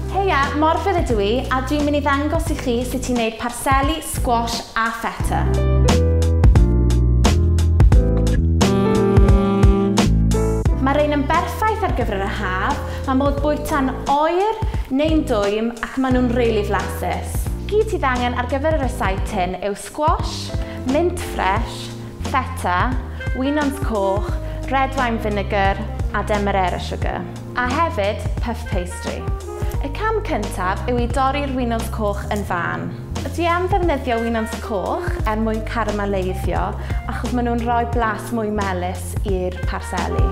Heia, Morfydd ydw i, a dwi'n mynd i ddangos i chi sut i wneud parseli, squash a feta. Mae rhain yn berffaith ar gyfer yr haf, mae modd bwyta'n oer neu'n dwym ac maen nhw'n rili flasus. Gyd sydd angen ar gyfer y rysait hyn yw squash, mint fresh, feta, winwns coch, red wine vinegar a demerara sugar. A hefyd, puff pastry. Y cam cyntaf yw i dorri'r winwns coch yn fân. Dwi am ddefnyddio winwns coch er mwyn carameleiddio achos maen nhw'n rhoi blas mwy melys i'r parseli.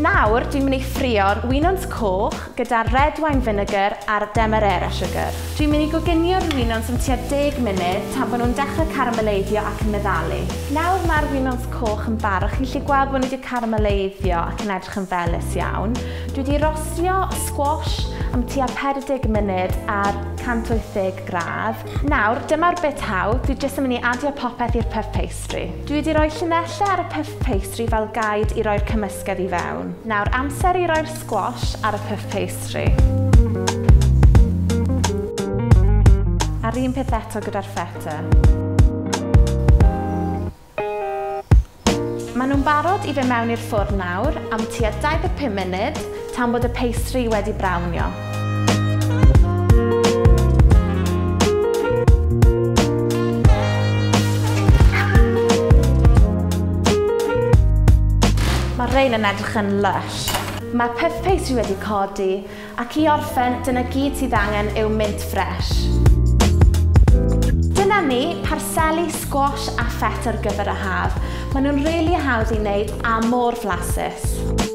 Nawr dwi'n mynd i ffrio'r winwns coch gyda'r red wine vinegar a'r demerara sugar. Dwi'n mynd i goginio'r winwns am tua 10 munud tan bod nhw'n dechrau carameleiddio ac yn meddalu. Nawr mae'r winwns coch yn barod, chi'n gallu gweld bod nhw wedi carameleiddio ac yn edrych yn felys iawn. Dwi wedi rostio squash am tua 40 munud ar 180 gradd. Nawr, dyma'r bit hawdd, dwi jyst yn mynd i adio popeth i'r puff pastry. Dwi wedi rhoi llinellau ar y puff pastry fel guide i roi'r cymysgedd i fewn. Nawr, amser i roi'r squash ar y puff pastry. A'r un peth eto gyda'r feta. Maen nhw'n barod i fynd mewn i'r ffwrn nawr am tua 25 munud tan bod y pastry wedi brownio. Mae rhain yn edrych yn lush. Mae puff pastry wedi codi ac i orffen, dyna gyd sydd angen yw mint fresh. Dyna ni, parseli, squash a feta ar gyfer y haf. Maen nhw'n rili hawdd i wneud a mor flasus.